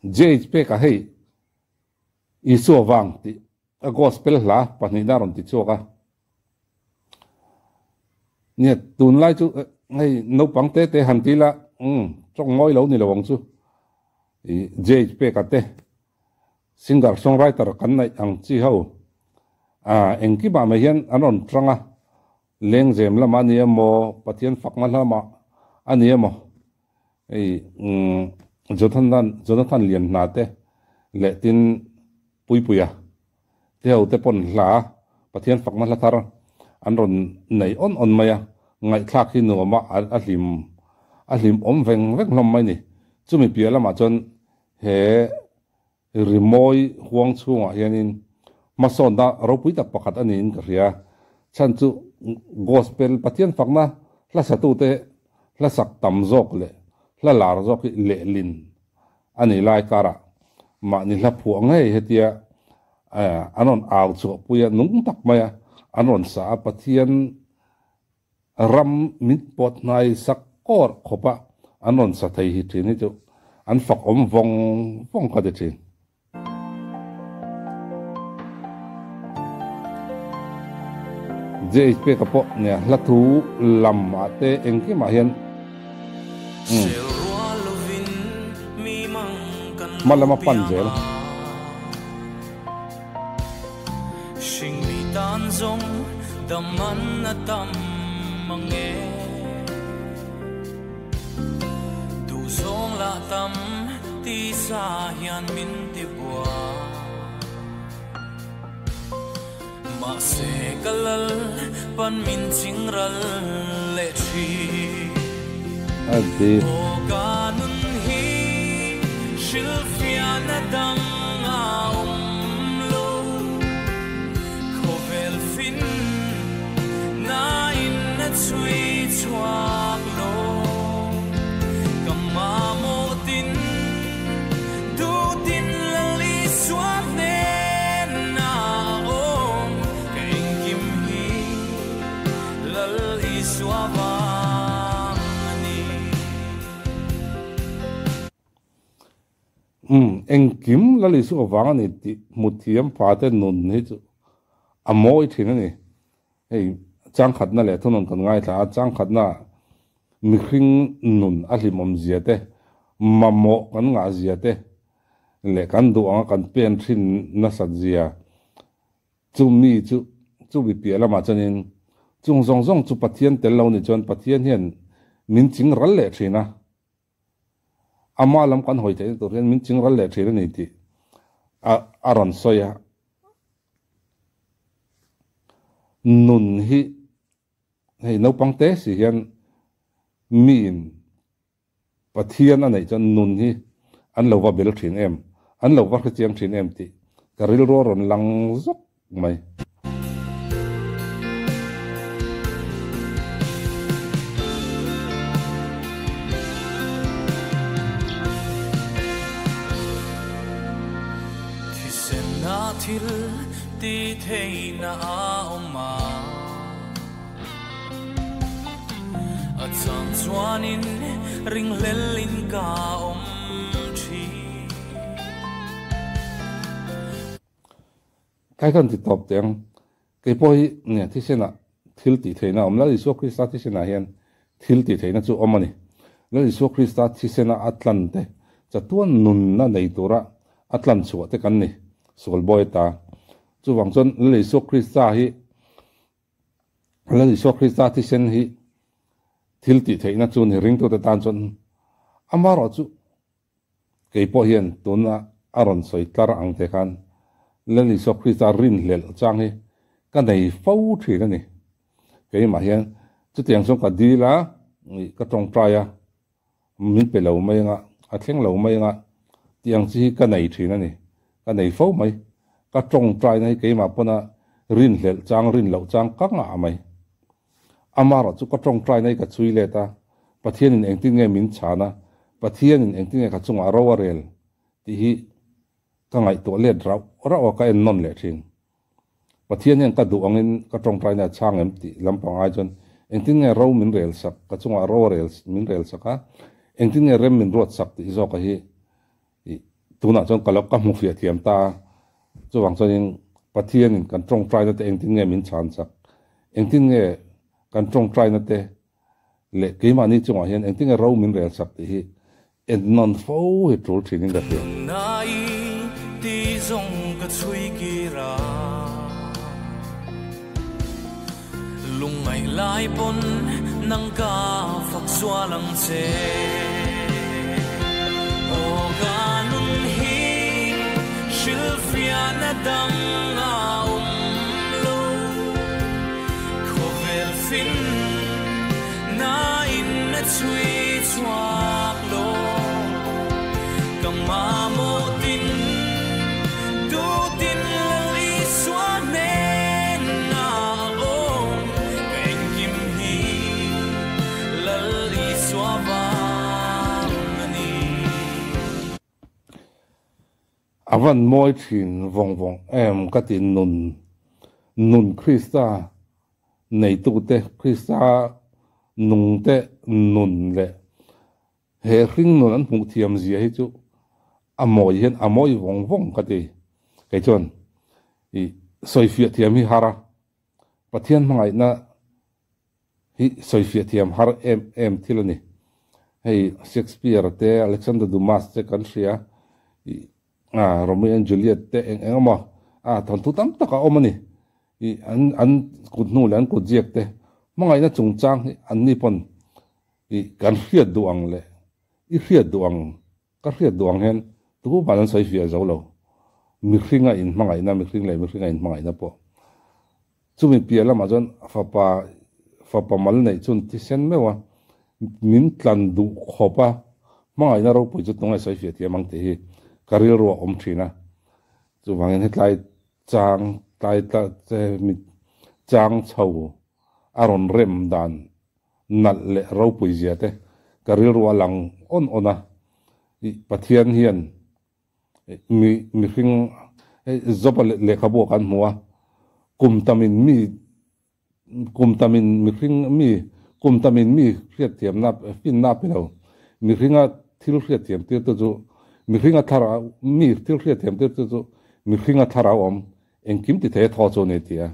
JH peka hei Isua vang tih a gospel hla pahnihna a rawn ti chhuak a. Nia tunlai chu hei naupang te te han ti la umm tawng mawi lo ni lo ang chu i JH peka te singer songwriter kan neih ang chi ho ah engkimah mai hian an rawn tang a lengzem lamah a ni emaw Pathian fakna lamah a ni emaw hei umm Jonathan Jonathan Lianhna te leh tin Puipuia te ho te pawn hla Pathian fakna hla thar an rawn nei awn awn mai a, ngaihthlak hi nuam a a hlim a hlim awm veng veng hlawm mai ni. Chumi piah lamah chuan he rimawi huang chhungah hianin hmasawnna ropui tak pakhat a niin ka hria. Chhan chu Gospel Pathian fakna hla satute hla sak tam zawk leh hla lar zawk hi lehlin A nih lai karah mahni hla phuah ngei hetia an rawn au chhuah pui a, nung tak mai a an rawn sa a, Pathian ram min pawt hnai sak kawr khawp a an rawn sa thei hi thin hi chu an fak awm vawng vawng ka ti thin. JHP ka pawh nia hla thu lam ah te engkim ah hian hma lama pan zel. Mahse ka lal pan min ching ral leh thin. A dik. Aw ka nun hi hrilhfiahna dang a awm lo. Khawvel fin nain a chhui chhuak lo. Ka mamawh tin Dutin Lal Isua hnenah a awm, ka engkim hi Lal Isua vang a ni. Umm, engkim Lal Isua vang a ni tih hmu thiam fate nun hi chu a mawi thin a ni. Hei changkhatna leh thunawn kan ngaithla a, changkhatna mihring nun a hlimawm zia te, mamawh kan ngah zia te leh kan duh anga kan pen thin nasat zia chu mi chu chu mi piah lamah chuanin chung zawng zawng chu Pathian tel lo ni chuan Pathian hian min ching ral leh thin a. Amah lam kan hawi theihna tur hian min ching ral leh thin a ni tih a rawn sawi a. Nun hi hei naupang te si hian miin Pathian a neih chuan nun hi an lo va bel thin em, an lo va hrechiang thin em tih ka rilru a rawn lang zawk mai. Thisen a thil ti theihna a awm a, a chang chuanin ringhlelin ka awm thin. Kai khan ti tawp teh ang. Kei pawh hi nge thisenah thil tih theihna a awm. Lal Isua Krista thisenah hian thil tih theihna chu awm a ni. Lal Isua Krista thisena a tlan te, chatuan nunna nei tura a tlan chhuah te kan ni, sual bawi ta. Chuvang chuan Lal Isua Krista hi, Lal Isua Krista thisen hi thil tih theihna chu ni ringtute tan chuan amaherawhchu Kei pawh hian tuna a rawn sawi tlar ang te khan Lal Isua Krista rinhlelh chang hi ka nei fo thin a ni. Keimah hian chutiang chuan ka dil a, ka tawngtai a, min pe lo mai anga, a thleng lo mai anga tih ang chi hi ka nei thin a ni. Ka nei fo mai. Ka tawngtaina hi keimah pawna rinhlelh chang, rinloh chang ka ngah mai. Amaherawh chu ka tawngtaina hi ka chhui let a, Pathianin engtin nge min chhan a, Pathianin engtin nge ka chungah ro a rel tih hi ka ngaihtuah let rauh rauh a, ka en nawn leh thin. Pathian hian ka duh angin ka tawngtaina a chhang em tih lampang ai chuan engtin nge ro min rel sak, ka chungah ro a rel min rel sak a, engtin nge rem min ruat sak tih zawka hi. Tunah chuan ka lo ka hmu fiah thiam ta a, chuvang chuanin Pathianin kan tawngtaina te engtin nge min chhan chak, engtin nge kan tawngtaina te leh keimahni chungah hian engtin nge ro min rel sak tih hi ennawn fo hi tul thinin ka hria. Nai ti zawng ka chhui kir a, lungngaih lai pawn nang ka fak sual ang che. Aw ka nun hi hrilhfiahna dang a awm lo, khawvel fin nain a chhui chhuak lo. Ka mamawh tin tutin Lal Isua hnenah a awm, ka engkim hi Lal Isua vang a ni. A van mawi thin vawng vawng em ka ti nun nun Krista neitute Krista nungte nun leh he hring nun an hmuh thiam zia hi chu a mawi hian a mawi vawng vawng ka ti kei chuan i sawifiah thiam hi har a Pathian hmangaihna hi sawifiah thiam har em em thil a ni. Hei Shakespeare te, Alexander Dumas te kan hria, ih ah Romeo and Juliet te eng eng emaw ah thawnthu tam tak a awm a ni. Ih an an kut hnu leh an kut ziak te hmangaihna chungchang hi an ni pawn ih kan hriat duh ang leh i hriat duh ang Ka hriat duh ang hian tuman an sawi fiah zo lo. Mihringa inhmangaihna, mihring leh mihringa inhmangaihna pawh. Chumi piah lamah chuan fapa, fapa mal neih chun thisen meuh a, min tlan duh khawp a, hmangaihna ropui chu tunge sawi fiah thiam ang tih hi ka rilru a awm thin a. Chuvangin hetlai chang, tlai tla che mi chang chho a rawn rem dan nalh leh ropui zia te ka rilru a lang awn awn a, ih Pathian hian mi mihring hei Job-a lehkhabu ah kan hmu a, kum tamin mi kum tamin mihring mi kum tamin mi hriatthiamna finna a pe lo, mihringa thil hriatthiam tir te chu mihringa thlarau mi thil hriatthiam tir te chu mihringa thlarau awm engkim ti thei a thaw chu a ni a ti a,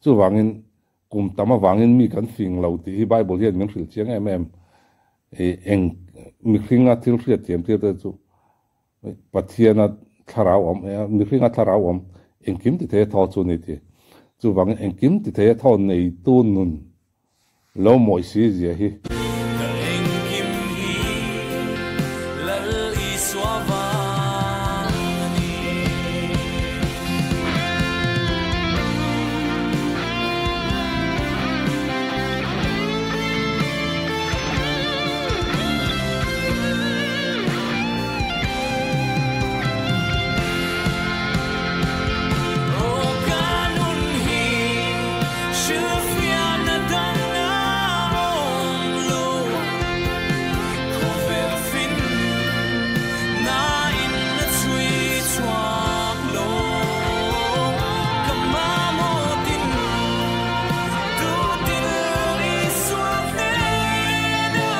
chuvangin Kum tam avangin mi kan fing lo tih hi Bible hian min hrilh chiang em em. Eng mihringa thil hriat thiam tir te chu Pathiana thlarau awm, mihringa thlarau awm engkim ti thei a thaw chu a ni tih. Chuvangin engkim ti thei a thaw neitu nun lo mawi si zia hi. Ka engkim hi Lal Isua vang a ni. Aw ka nun hi hrilhfiahna dang a awm lo, khawvel fin nain a chhui chhuak lo. Ka mamawh tin tutin Isua hnen a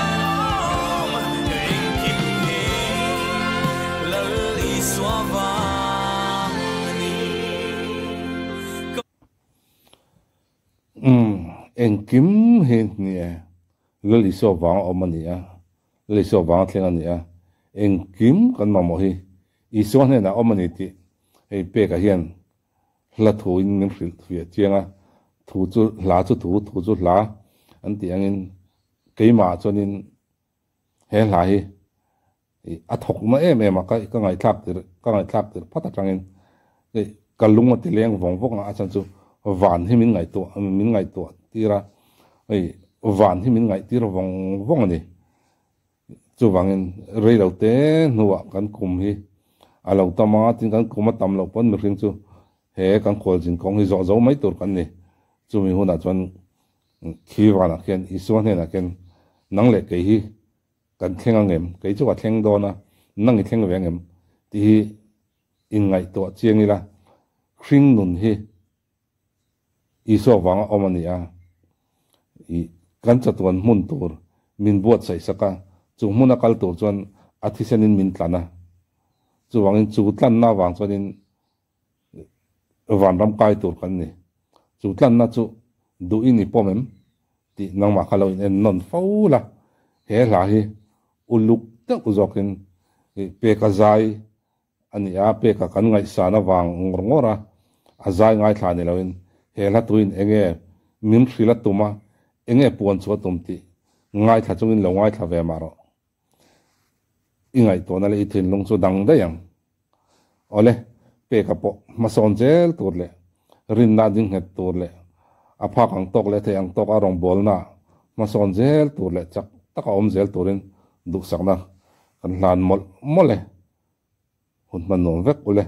awm, ka engkim hi Lal Isua vang a ni. Umm, engkim hi ni e. Lal Isua vang a awm a ni a, Lal Isua vang a thleng a ni a, engkim kan mamawh hi Isua hnenah a awm a ni tih hei pekah hian hla thuin min hrilh fiah chiang a, thu chu hla chu thu, thu chu hla an tih angin keimah chuanin he hla hi a thawk na em em a, ka ka ngaihthlak tir ka ngaihthlak tir phat atangin hei ka lung a ti leng vawng vawng a, a chhan chu van hi min ngaihtuah min ngaihtuah tir a, hei van hi min ngaihtir vawng vawng a ni. Chuvangin rei lo te hnuah kan kum hi a lo tam a, tin kan kum a tam loh pawn mihring chu he kan khualzin kawng hi zawh zo mai tur kan ni. Chumi hunah chuan khi vanah khian Isua hnenah khian nang leh kei hi Kan thleng ang em? Kei chu ka thleng dawn a, nang i thleng ve ang em? Tih hi inngaihtuah chiang ila, hring nun hi Isua vanga awm a ni a, i kan chatuan hmun tur min buatsaih sak a, chu hmuna kal tur chuan a thisenin min tlan a. Chuvangin chu tlanna avang chuanin vanram kai tur kan ni. Chu tlanna chu duh i ni pawm em tih nangmah kha lo in en nawn fo la. He hla hi uluk deuh zawkin peka zai a ni a, peka kan ngaihsan avang ngawr ngawr a, a zai ngaithla ni loin he hla tuin enge min hrilh a tum a, enge puan chu a tum tih ngaithla chungin lo ngaithla ve mah rawh. I ngaihtuahna leh i thinlung chu dang daih ang. Awle, peka pawh hmasawn zel tur leh rinna a ding nghet tur leh a phak ang tawk leh thei ang tawk a rawngbawlna hmasawn zel tur leh chak taka awm zel turin duhsakna kan hlan mawlh mawlh e. Hun hman nuam vek ule.